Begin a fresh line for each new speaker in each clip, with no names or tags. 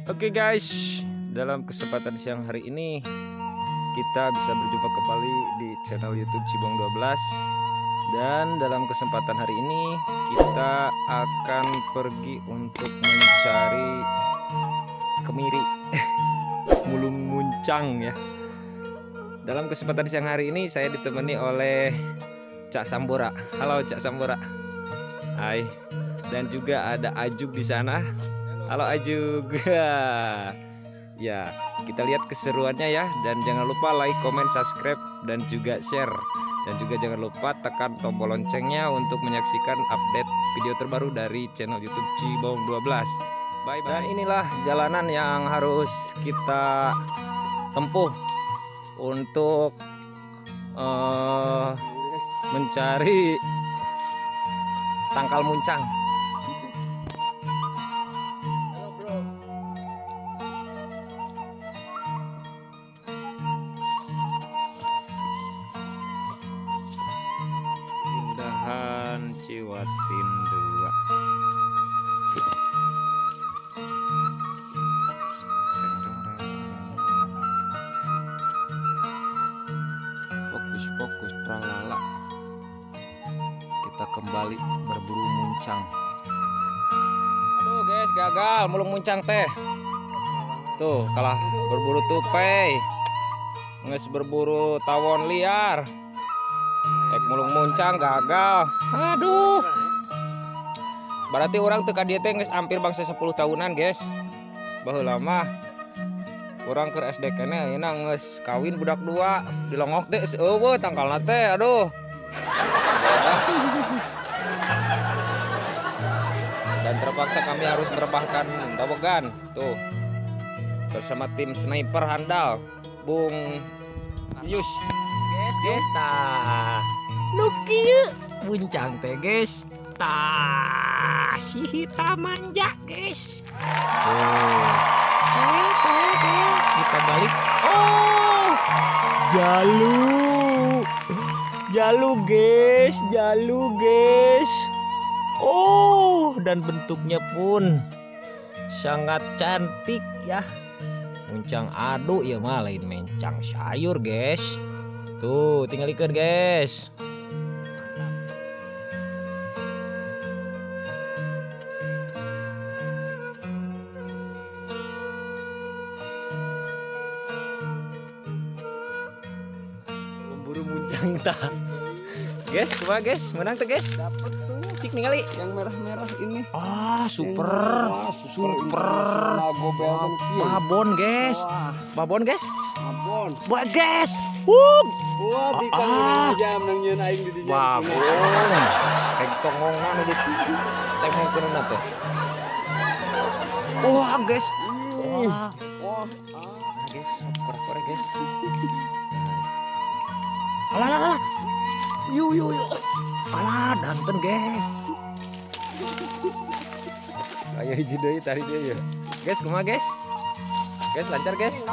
Oke guys, dalam kesempatan siang hari ini kita bisa berjumpa kembali di channel YouTube Cibong 12. Dan dalam kesempatan hari ini kita akan pergi untuk mencari kemiri mulung muncang ya. Dalam kesempatan siang hari ini saya ditemani oleh Cak Sambora. Halo Cak Sambora. Hai. Dan juga ada Ajug di sana. Halo Ajug. Ya, kita lihat keseruannya ya. Dan jangan lupa like, comment, subscribe, dan juga share. Dan juga jangan lupa tekan tombol loncengnya untuk menyaksikan update video terbaru dari channel YouTube Cibong 12. Bye bye. Dan inilah jalanan yang harus kita tempuh untuk mencari tangkal muncang. Indahan Ciwatin 2. Fokus-fokus tralala. Kita kembali berburu muncang. Aduh guys, gagal mulung muncang teh. Tuh, kalah berburu tupai. Nges berburu tawon liar. Ek mulung muncang gagal. Aduh. Berarti orang teu ka dieu teh geus hampir bangsa 10 tahunan, guys. Baheula mah urang keur SD keneh ayeuna geus kawin budak dua, dilongok teh eueuh tangkalna teh. Aduh. Dan terpaksa kami harus merebahkan dawegan tuh bersama tim sniper handal Bung Yus. Guys, guys, tah nu kieu buncang teh guys, tah si hitam manja guys. Tuh. Kita balik. Oh, jalu. Jalu guys, jalu guys. Oh, dan bentuknya pun sangat cantik ya. Muncang aduk ya mah lain mencang sayur guys. Tuh, tinggal ikan guys. Memburu muncang tak. Guys, coba guys, menang tuh guys.
Dapet tuh.
Cik ningali
yang merah-merah ini.
Ah, super. Wah, super. Babon guys. Babon guys.
Babon.
Buat guys.
Wah, bikang jam nang nyeun aing di dinya.
Babon. Kayak tonggongan di tengongkeun teh. Wah, guys. Wah.
Wah.
Guys, kore-kore guys. Alah, alah, alah. Yuk, yuk, yuk. Alah, danten guys. Ayo hiji deui tadi dia ya. Guys, kumaha guys? Guys, lancar guys.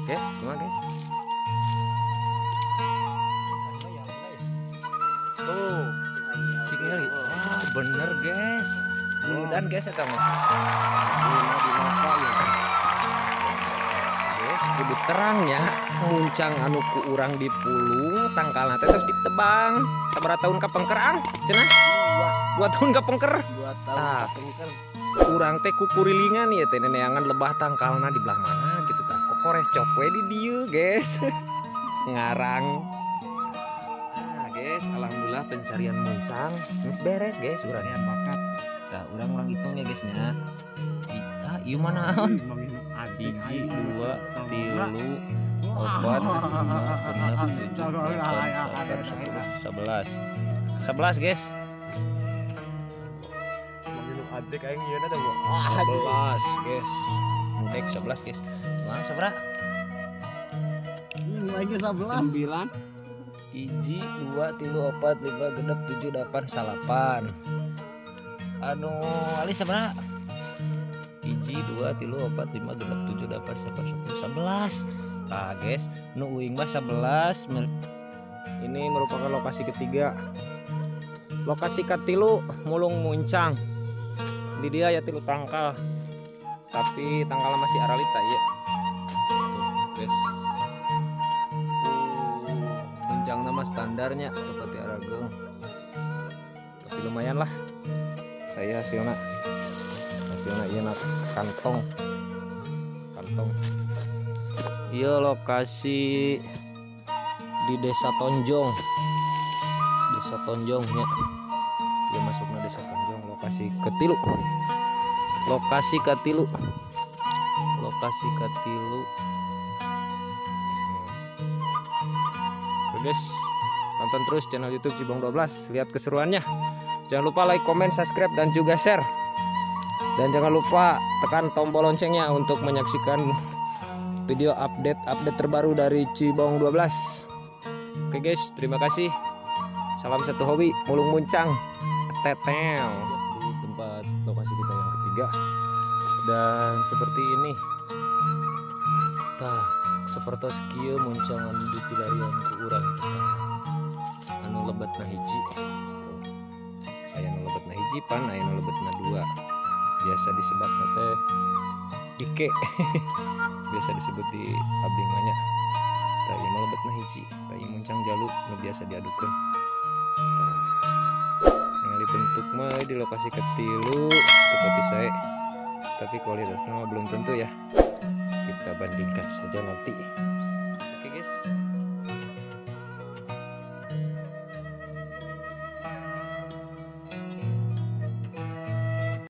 Guys, kumaha guys? Tuh. Cik ningali. Ah, bener guys. Buludan guys eta mah. Guys, kudu terang ya. Muncang anu ku urang dipulung, tangkalna teh terus ditebang. Sabaraha tahun kapengker ang? Cenah? 2 tahun kapengker.
2 tahun kapengker.
Urang teh kukurilingan ya teh neneangan lebah tangkalna di belah mana gitu tah. Kokoreh cok we di dieu, guys. Ngarang. Nah, guys, alhamdulillah pencarian muncang geus beres, guys. Urang
bakat.
Tah, urang-urang hitung ya, guys nya. Ah, ieu mana? 1, 2, 3, 4, 5, 6, 7, 8, 9, 10, 11. 11 guys. 11 guys. Mudek 11 guys. Mang sabaraha?
Ini lagi 11.
9. 1, 2, 3, 4, 5, 6, 7, 8, 9. Anu alis sabaraha? 1, 2, 3, 4, 5, 6, 7, 8, 9, 10, 11. Nah guys, nu uing mah 11. Ini merupakan lokasi ketiga. Lokasi katilu mulung muncang. Di dia ya tilu tangkal. Tapi tangkalna masih aralita ieu. Tuh, guys. Muncangna mah standarnya seperti arageung. Tapi lumayan lah. Saya hasilna. Hasilna ieu na kantong. Kantong. Ieu lokasi di Desa Tonjong. Desa Tonjong nya. Ieu masukna Desa Tonjong, lokasi ketilu. Lokasi katilu. Lokasi katilu. Oke guys, tonton terus channel YouTube Cibong 12, lihat keseruannya. Jangan lupa like, comment, subscribe, dan juga share. Dan jangan lupa tekan tombol loncengnya untuk menyaksikan video update-update terbaru dari Cibong 12. Oke guys, terima kasih. Salam satu hobi, mulung muncang. Tetel. Di tempat lokasi kita yang ketiga. Dan seperti ini. Tah, seperti kieu muncangan di pilarian ku urang teh. Anu lebetna hiji. Tuh. Aya nu lebetna hiji pan aya nu lebetna dua. Biasa disebutna teh ike. Biasa disebut di abdi mah nya. Tah ieu mah lebetna hiji. Tah ieu muncang jalu nu biasa diadukeun. Tah. Ningali bentuk mah di lokasi ketilu seperti saya. Tapi kualitasnya mah belum tentu ya. Kita bandingkan saja nanti.